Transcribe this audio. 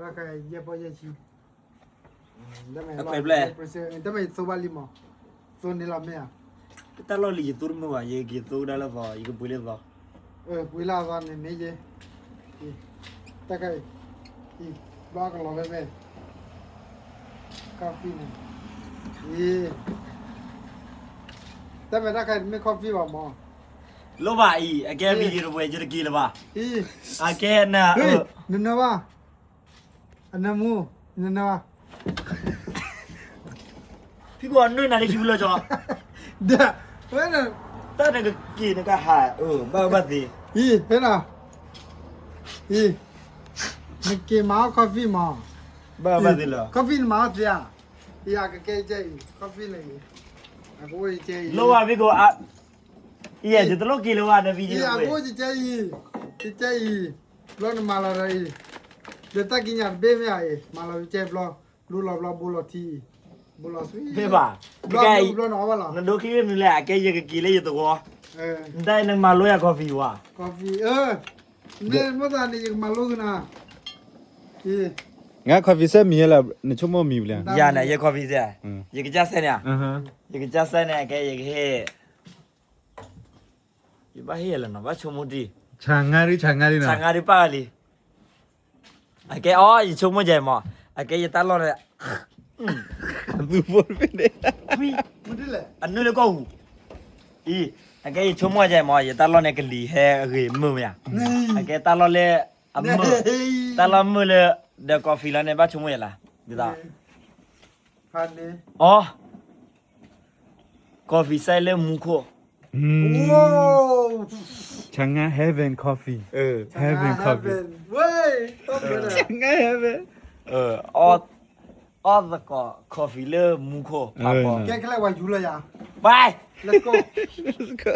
ယဲၢ်ပီၢ်ယဲၢ်ဆံ, တၢ်မဲာ်သိဘၣ်လံမး, သိန့ၢ်လီၤမ့ၢ်ဧါ, တၢ်လီၢ်လံယသိတမုာ်ဘၣ်, ယက့ၤသိကဒါလၢသီ, ယကပှ့ၤလၢသီ, ပှ့ၤလၢသီန့ၣ်မ့ၢ်ယဲ, တၢ်ခါအံၤ, ဘျီကလီၤဖဲမဲာ်, coffee န့ၣ်, တၢ်မဲာ်တၢ်ခါအံၤတမ့ၢ် coffee ဘၣ်မး, လိၣ်ဘၣ်အံၤ အကဲ video တဝဲ ယတက့ၤလၢၤဘၣ်, အကဲနၤ, နနၢၤဘၣ် အနၢမူ, နနၢၤဘၣ်, ဖံကွၢ်နၢနၤလၢခံဖုလီၤကီ, ဒီး, ဝဲ, တၢ်နကက့ၤနကဟး, ဘၣ်ဘၣ်သ့, အံၤ, ဖဲနၤ, အံၤ, နက့ၤမၤအီၣ် coffee မး, ဘၣ်ဘၣ်သ့လီၤ, coffee နမၤအီၣ်သ့ဧါ, ယကကဲကဲအံၤ coffee န့ၣ်, အကအိၣ်ကဲအံၤ, လိၣ်ဘၣ်ဖံကွၢ်, ယဲ ယတလိၣ်က့ၤလၢၤဘၣ် န video အကအိၣ်ကဲအံၤ, ကကဲအံၤ, ဘျီနမၤလီၤဒီးအံၤ, ဒီးတၢ်ကံးညာ်တဘ့ၣ်မ့ၢ်ဧါအံၤ မၤလီၤကဲဘျီ, ဘျီလီၤဘျီ ဘိလီၤထံအံၤ, ဘိလီၤဆှံ, ဘ့ၣ်ဘၣ်, ဘျီနအီၣ်ဘၣ်လီၤ, နဒိချံမနုၤလဲၣ် အကဲယကက့ၤလၢယသဝီ, နတၢ်အံၤနကမၤလိယၤ coffee ဝဲ, coffee, မ့ၢ်မ့ၢ်သးန့ၣ် ယကမၤလိကနၤ, ငါ coffee စဲမံၤဟဲလၢ နဆိကမိၣ်မံၤပူၤလဲၣ်, ယၤန့ၣ် ယ coffee စဲ, ယကစၢ်စဲန့ၣ်, ယကစၢ်စဲန့ၣ် အကဲယကဟ့ၣ် ယဘၣ်ဟ့ၣ်လဲၣ်နီၤ ဘၣ်ဆိကမိၣ်တံၢ်, ဆါငါဒု ဆါငါဒုနီၤ, ဆါငါဒုပၢ်ဂၤလံ, အကဲအီၤ ယဆိကမိၣ်ယဲမး, အကဲယတၢ်လီၢ်န့ၣ်, အနုာ်လၢကီၢ်ပူၤ, အံၤ, အကဲယဆိကမိၣ်ယဲမး ယတၢ်လီၢ်န့ၣ်ကလံၤဟဲအဂ့ၤမုာ်မ့ၢ်ဧါ, အကဲတၢ်လီၢ်လၢ, အမုာ်, တၢ်လီၢ်မုာ်လၢ, ဒီး coffee လီၤန့ၣ် ဘၣ်ဆိကမိၣ်ယဲလၢ, ဒ်သိး အီၤ, coffee စဲလၢမူခိၣ်, ဆါငါ heaven coffee, heaven coffee, ဆါငါ heaven, အီၣ်သကိး coffee လၢမူခိၣ်, ကဲခဲလၢာ်ဝဲယူၤလီၤယၤ, bye, let's go, let's go.